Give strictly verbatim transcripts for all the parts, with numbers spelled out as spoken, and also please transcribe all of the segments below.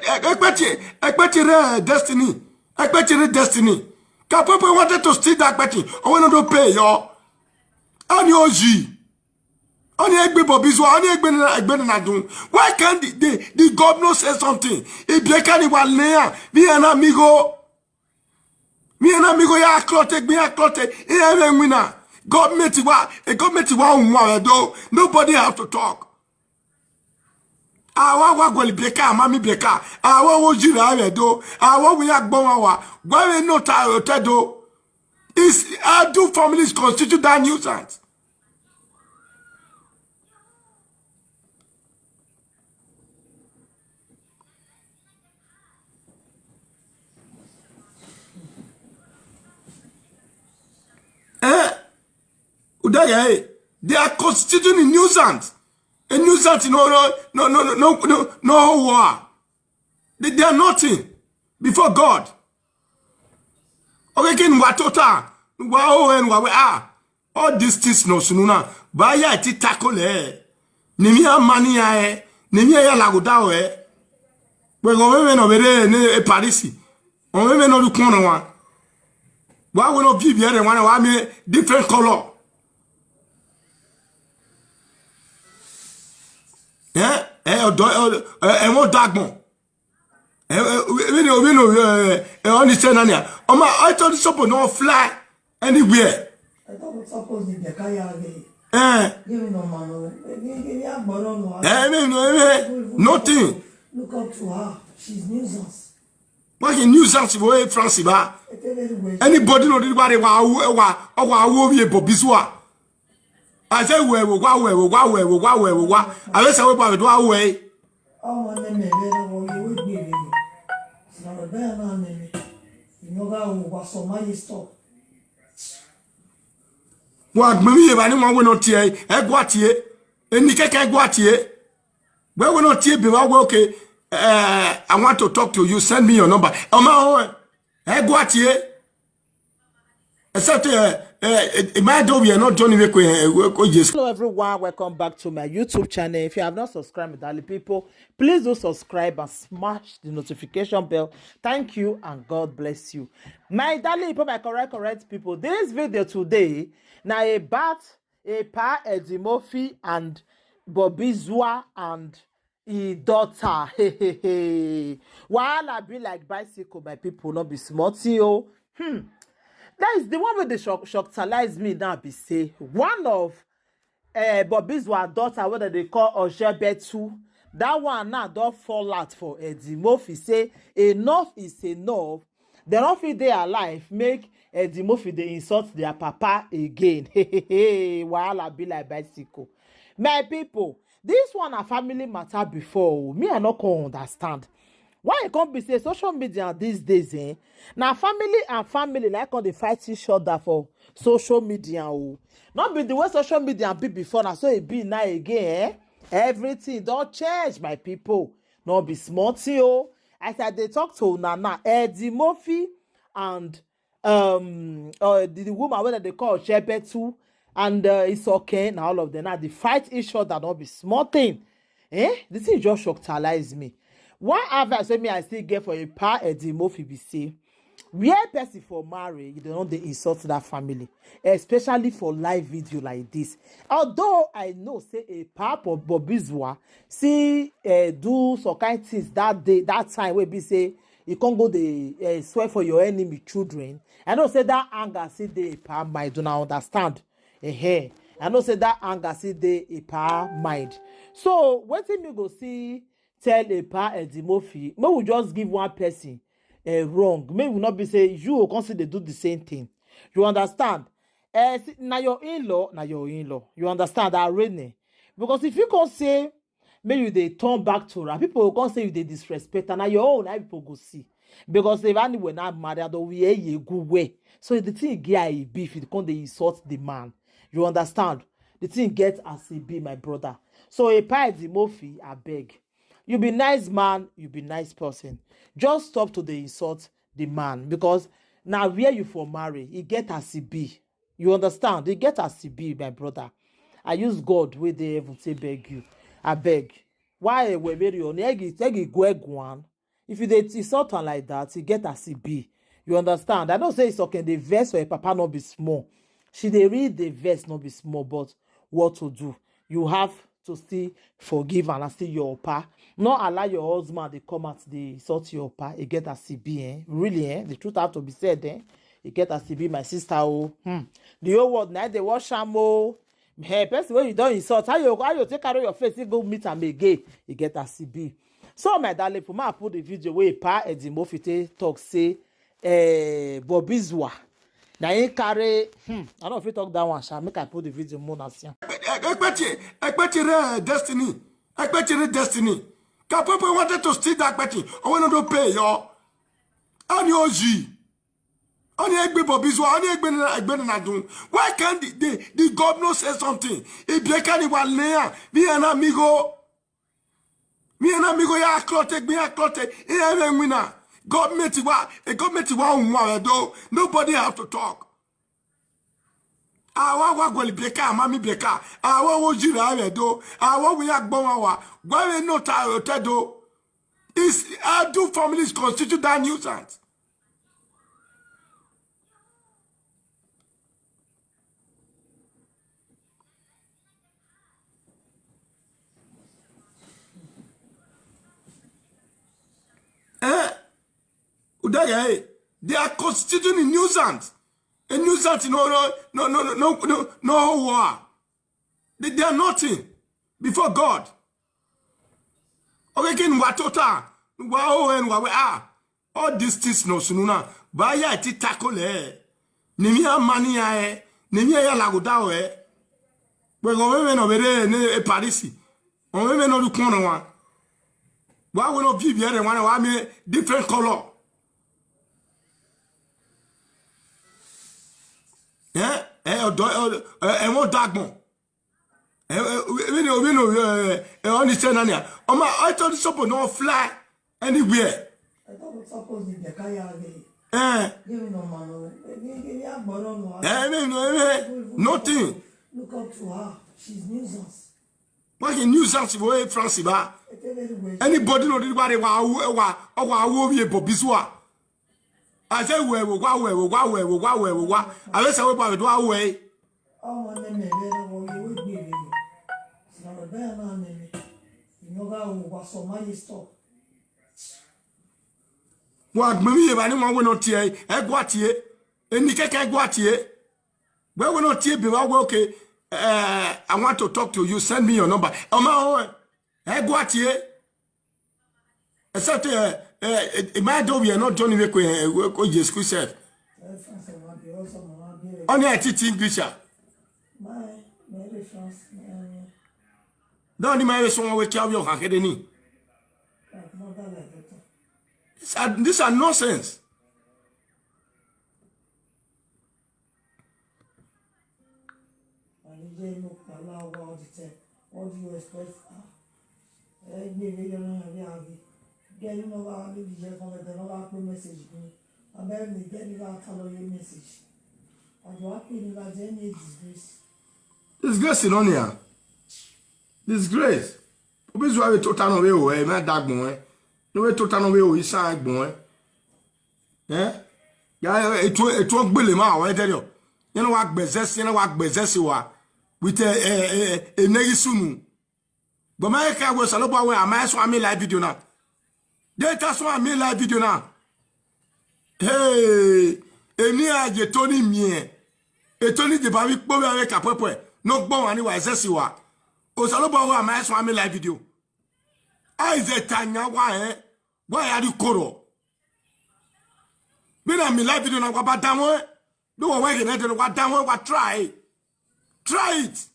Ekpeti, Ekpeti re destiny. Ekpeti re destiny. Kapopo wanted to steal that Ekpeti. Owe no do pay yo. Ani oji. Ani egbe Bobizwa, ani egbe na, egbe na dun. Why can't the, the, the governor say something? If they can't even lay, me and amigo. Me and amigo ya clote, me ya clote. E ya me wina. Government wa, a government wa unwa do. Nobody have to talk. Awa wa gweli beka, mami beka. Awa wo jira we do. Awa we ya gbon wa wa. Gwa we no ta o te do. Is Adu families constitute that nuisance. Eh? Udaya, eh? They are constituting a nuisance. A nuisance, no, no, no, no, no, no, no, no, war. They, they are nothing before God. Okay, kin wa tota, wa o en wa we ah. All these things no sununa. Ba ya ti takole. Ni mi a mani ya e. Ni mi a ya lagoda o e. We go we no bere ne e Paris. O we no du kono wa. Wa we no bi bi ere wa na wa mi different color. Eh? Eh, odo, eh, eh, won dagbon. Eh, eh, we, we no, we no, eh, eh, on the channel here. Oma, I thought the suppose no fly anywhere. I thought we suppose the Bekaya again. Eh. Give me no man, no. Give, give me a bottle, no. Eh, me no, eh, nothing. Look up to her. She's nuisance. What a nuisance for France, ba? Anybody know the body wa wa wa wa wo ye Bobizwa. I say we we wa we we wa we we wa we we wa. I say we ba do we. Ọmọ nene rẹ lọ́wọ́ yẹ wọ́n gbé rẹ yẹ. Sọ̀rọ̀ bẹ́ẹ̀ náà nene. Ìyọ́gá wo wà sọ máa yẹ stop. Wa gbemi ye ba ni mo we no tie. E gwa tie. E ni keke gwa tie. We we no tie be wa we okay. Eh, I want to talk to you. Send me your number. Oma o. E gwa tie. Except, uh, uh, my door, we are not joining me. Yes. Hello, everyone. Welcome back to my YouTube channel. If you have not subscribed, darling people, please do subscribe and smash the notification bell. Thank you and God bless you. My darling people, my correct, correct people, this video today, now about a pa Eddie Murphy and Bobby Zua and e daughter. Wahala be like bicycle, my people, no be small thing o. Hmm. That is the one wey dey shock, shockalize me now be say one of uh, Bobby's one daughter wey dem dey call Ojebetu. That one now don fall out for Eddie Murphy say enough is enough. Dem no fit dey alive make Eddie Murphy dey insult their papa again. Wahala be like bicycle. My people, this one na family matter before o. Me, I no come understand. Why e come be say social media these days, eh? Na family and family like come dey fight each other for social media o. No be the way social media be before, na so e be now again, eh? Everything don change, my people. No be small thing o. As I dey talk to una now, Eddie Murphy and um uh, the, the woman wey dem dey call Shebetu and uh, Isoke, na all of them now dey fight each other, no be small thing. Eh? The thing just shockalize me. One advice wey me I still get for a pa Eddie Murphy be say, where person for marry, you don't dey insult that family, especially for live video like this. Although I know say a pa Bobizwa see uh, do some kind things that day, that time wey be say you can't go dey uh, swear for your enemy children. I know say that anger see dey a pa mind, una understand? Eh, I know say that anger see dey a pa mind. So wetin me go see tell a pa Eddie Murphy, make we just give one person uh, wrong. Make we not be say you go come still dey do the same thing. You understand? Uh, see, na your in-law, na your in-law. You understand that, Rene? Because if you come say make you dey turn back to her, people go come say you dey disrespect her. Na your own, na people go see. Because if anywhere na marry, I don't wear ye go way. So the thing get a beef, it come dey insult the man. You understand? The thing get as e be, my brother. So a pa Eddie Murphy, I beg. You be nice man, you be nice person. Just stop to dey insult the man because na where you for marry, e get as e be. You understand? E get as e be, my brother. I use God wey dey heaven take beg you. I beg. Why we very on egi tegi gwe gwan? If you dey insult am like that, e get as e be. You understand? I know say Isoken dey vex for her papa no be small. She dey read the vex no be small, but what to do? You have to still forgive and still your papa. No allow your husband dey come out dey insult your papa. E get as e be, eh? Really, eh? The truth have to be said, eh? E get as e be, my sister. Oh, hmm. The whole world now they watch am. Oh, hey, person wey you don insult, how you how you take carry your face, you go meet am again. E get as e be. So, my darling, for me, I put the video where Pa Edimo Fite talk say, eh, Bobizwa. Now he carry, hmm, I don't fit talk that one, shall make I put the video more now. See am. Ekpeti, Ekpeti re destiny. Ekpeti re destiny. Kapopo wanted to steal that Ekpeti. Oh, we no do pay, yo. Ani oji. Ani egbe Bobizwa, ani egbe na, egbe na dun. Why can't the, the, the governor say something? If you can't even lay, me and amigo. Me and amigo, ya clote, me ya clote. E even winner. Government wa, a government wa unwa do. Nobody have to talk. Awa wa gweli beka, mami beka. Awa wo jira we do. Awa we ya gbon wa wa. Gwa we no ta o te do. Is Adu families constitute that nuisance. Eh? Udege, eh? They are constituting a nuisance. A nuisance, no, no, no, no, no, no, no, no, war. They, they are nothing before God. Okay, kin wa tota, wa o en wa we ah. All these things no sununa. Ba ya ti tackle eh. Ni mi a mani ya eh. Ni mi a ya lagoda o eh. We go we no bere ne e Paris. O we no du kono wa. Wa we no bi bi ere wa na wa mi different color. Eh? Eh, odo, eh, eh, won dagbon. Eh, eh, we, we no, we no, eh, eh, on the channel here. Oma, I thought the suppose no fly anywhere. I thought the suppose the Bekaya again. Eh. Give me no man, oh. Give, give, give me a bottle, no. Eh, me no, eh, nothing. Look up to her. She's nuisance. What a nuisance for France, ba? Anybody no did what they wa, wa, wa, wa, wa, Bobizwa. I say, we, we, wa, we, we, wa, we, we, wa, we, we, wa. I say, we, we, do our way. Ọmọ nene bere wo ye we gbe re. Si na be na nene. Ino ga wo wa so ma ye stop. Wa gbe mi ye ba ni mo we no tie, e gwa tie. Eni keke e gwa tie. We we no tie be wa we okay. Eh, I want to talk to you. Send me your number. O ma o, e gwa tie. Except, eh, eh, eh, my dog, we are not Johnny Wekwe, eh, Wekwe Jesus Christ self. Only I teach English, ah. Don't the man someone wake up your hand, any. These are, these are nonsense. And he say, "Look, allow God to tell. What do you expect?" Ah, eh, give me your number, yeah, give. Get him over, give the come, the number, put message, give me. And then they get me that, tell your message. And you have to give that, then you disgrace. Disgrace, you know, yeah. Disgrace. Obi zuwa we tota no we o, eh, me dagbon, eh. No we tota no we o, isa gbon, eh. Eh? Ya, eh, etu, etu gbele ma wa, eh, tell you. You know what, bezes, you know what, bezes wa. With a, a, a, a negi sunu. But my car was a little boy, I might swam me live video now. They tell swam me live video now. Hey, eni a je Tony mie. E Tony de ba wi po we ka pepe. No gbon wa ni wa zesi wa. O sa lo bo wa ma so ami live video. Ai ze tanya wa eh. Wa ya di koro. Bi na mi live video na wa ba da won. Do wa wa ge na de wa da won wa try. Try it.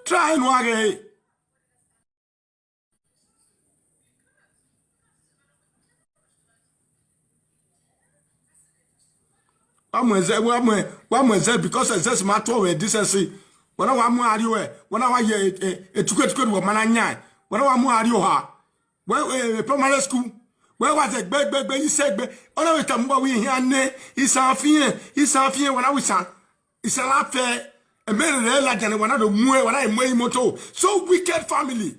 Try no age. Wa mo eze, wa mo, wa mo eze because eze si ma to we decency. Wa na wa mo ari we, wa na wa ye e tuke tuke wo mana nya. Wa na wa mo ari o ha. We, we, we primary school. We wa ze gbe gbe gbe ise gbe. Ona we tambo wi hi ane, isa fie, isa fie wa na wi sa. Isa la fe. Emere re la jane wana do mue, wana emo imoto. So wicked family.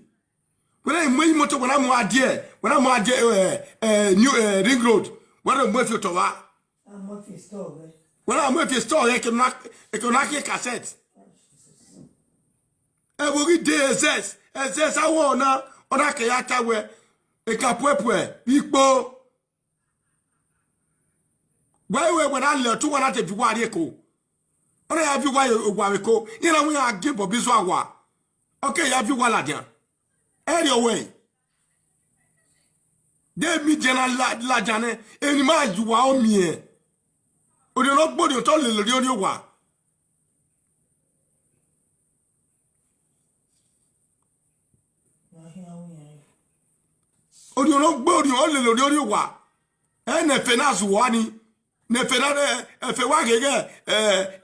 Wana emo imoto, wana mo adie, wana mo adie, eh, eh, new, eh, ring road. Wana mo fi to wa. Wana mo fi store, eh, ke na, ke na ke cassette. E bo gi de S S, S S awo na, ona ke ya ta we, e ka pwe pwe, ipo. Wewe wena le tu wana te viwa ri eko. Ona ya viwa yo wa eko. Ina wi ya gi bo bizo awa. Okay, ya viwa la dia. Eri owe. De mi jena la, la jane. Eni ma yuwa o mi e. Ori no gbori o to le lori ori wa. Ori no gbori o le lori ori wa. E ne finance wa ni. Ne finance, e, e fe wa gege, e,